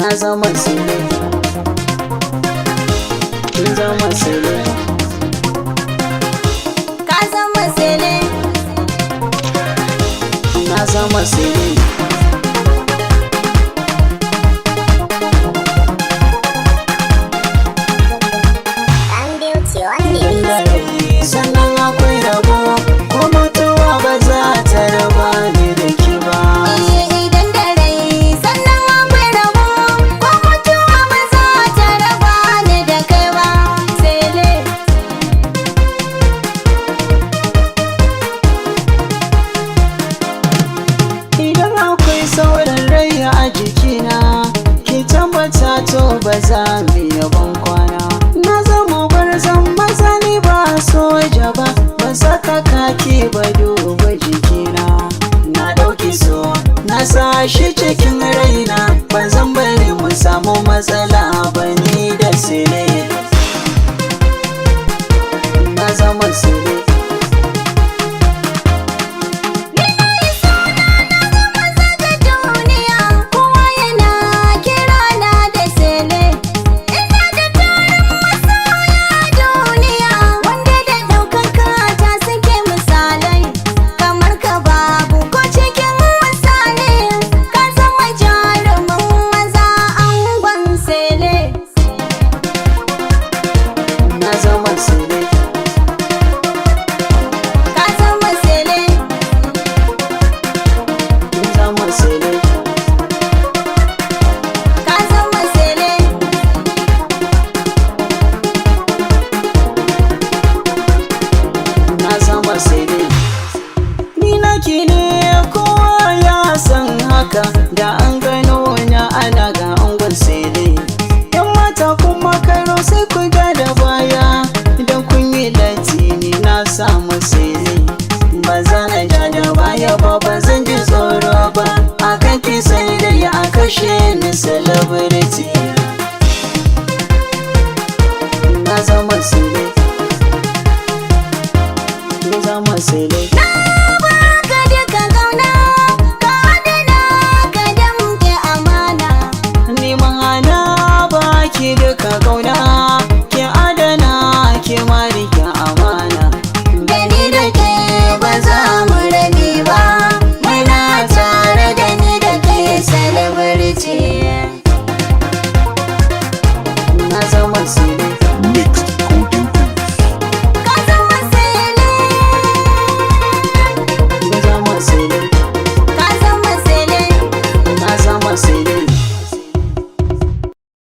Na zama sele. Kin zama sele. Ka zama sele. Na zama sele. I'm beauty on the beat. Sannan akwai rabo, ko mutuwa ba za ta raba ni da ki ba. Idan da rai sannan akwai rabo, ko mutuwa ba za ta raba ni da kai ba, sele. Idan akwai sauran rai a jikina, ki tabbata to ba za mu yabon kwana. Na zama gwarzon maza, ni ba soja ba, ban saka kaki ba, duba jikina. Na ɗauki so, na sa shi cikin raina, ban zan bari mu samu matsala ba ni da sile. Na zama sile. Maza duniya kowa yana kira na da sele. Ina da tarin masoya duniya wanda da ɗaukaka ta suke misalai. Kamar ka babu ko cikin misali, ka zama jarumin maza, angon sele. Na zama sile. Ka zama sele. Kin zama sile. Ka zama sele. Na zama sele. Ni naki ne, kowa ya san haka, da an gano na ana ga angon sele. Yan mata kuma karo sai ku ja da baya, idan kun yi latti ni na samu sele. Ba za na ja da baya ba, ba zan ji tsoro ba, akan ki sai dai a kashe ni, celebrity. Na zama sele. Kin zama sele. Na